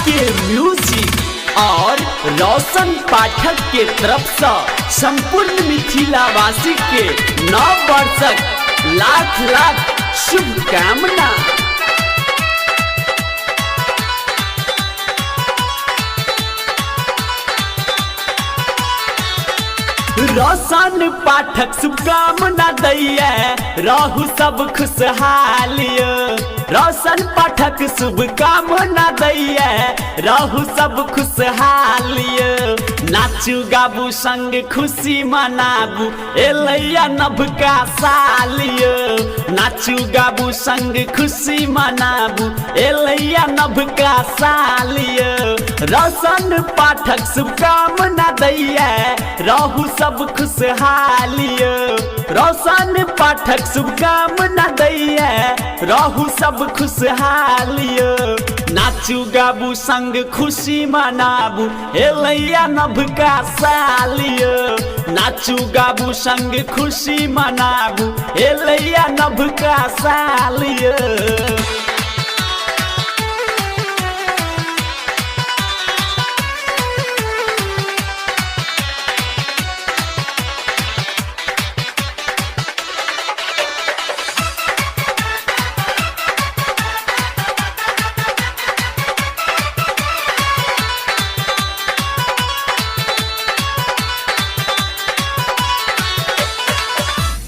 के म्यूजिक और रोशन पाठक के तरफ से संपूर्ण मिथिलावासी के नव वर्षक लाख लाख शुभकामना। रोशन पाठक शुभकामना दैया, रहू सब खुशहालियो। रोशन पाठक शुभकामना दैया, रहू सब खुशहालियो। नाचू गाबू संग खुशी मनाबू, एलैया नवका सालियो। नाचू गाबू संग खुशी मनाबू, एलैया नवका सालियो। रोशन पाठक शुभकामना दैया, रहू सब खुशहालियो। रोशन पाठक शुभकामना दैया, रहू सब खुशहालियो। नाचू गाबू संग खुशी मनाबू, एलैया नवका सालियो। नाचू गाबू संग खुशी मनाबू, एलैया नवका सालियो।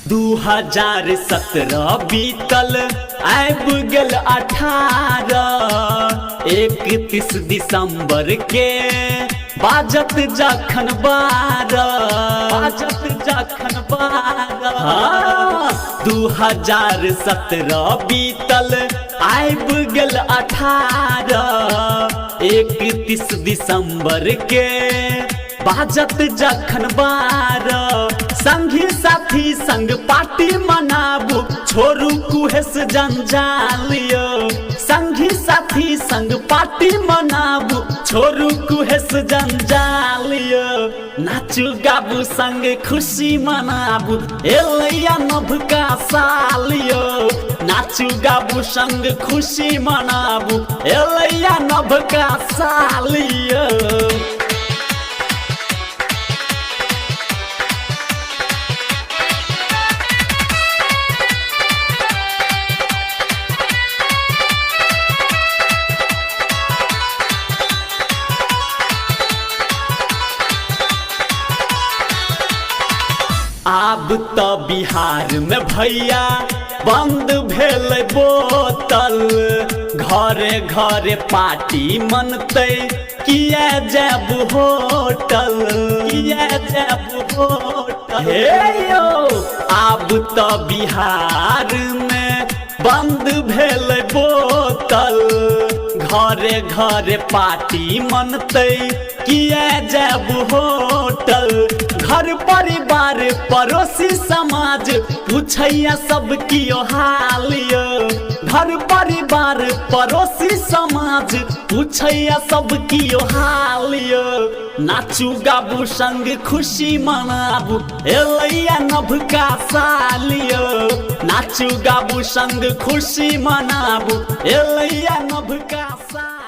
दू 2017 बीतल आबि गेल 18, 31 दिसंबर के बाजत जखन 12, बाजत जखन 12। 2017 बीतल आबि गेल 18, 31 दिसंबर के बाजत जखन 12। संगी साथी संग पार्टी मनाबू, छोरू कुहेस जंजालियो। संगी साथी संग पार्टी मनाबू, छोरू कुहेस जंजालियो। नाचू गाबू संग खुशी मनाबू, एलैया नवका सालियो। नाचू गाबू संग खुशी मनाबू, एलैया नवका सालियो। आब तो बिहार में भैया बंद भेल बोतल, घरे घरे पार्टी मनतै किया जाब होटल, किया जाब होटल। हे यो, आब तो बिहार में बंद भेल बोतल, घरे घरे पार्टी मनतै किया जाब होटल। घर परिवार पड़ोसी समाज पूछैया सब कियो हालियो। घर परिवार पड़ोसी समाज पूछैया सब कियो हालियो। नाचू गाबू संग खुशी मनाबू, एलैया नवका सालियो। नाचू गाबू संग खुशी मनाबू, एलैया नवका साल।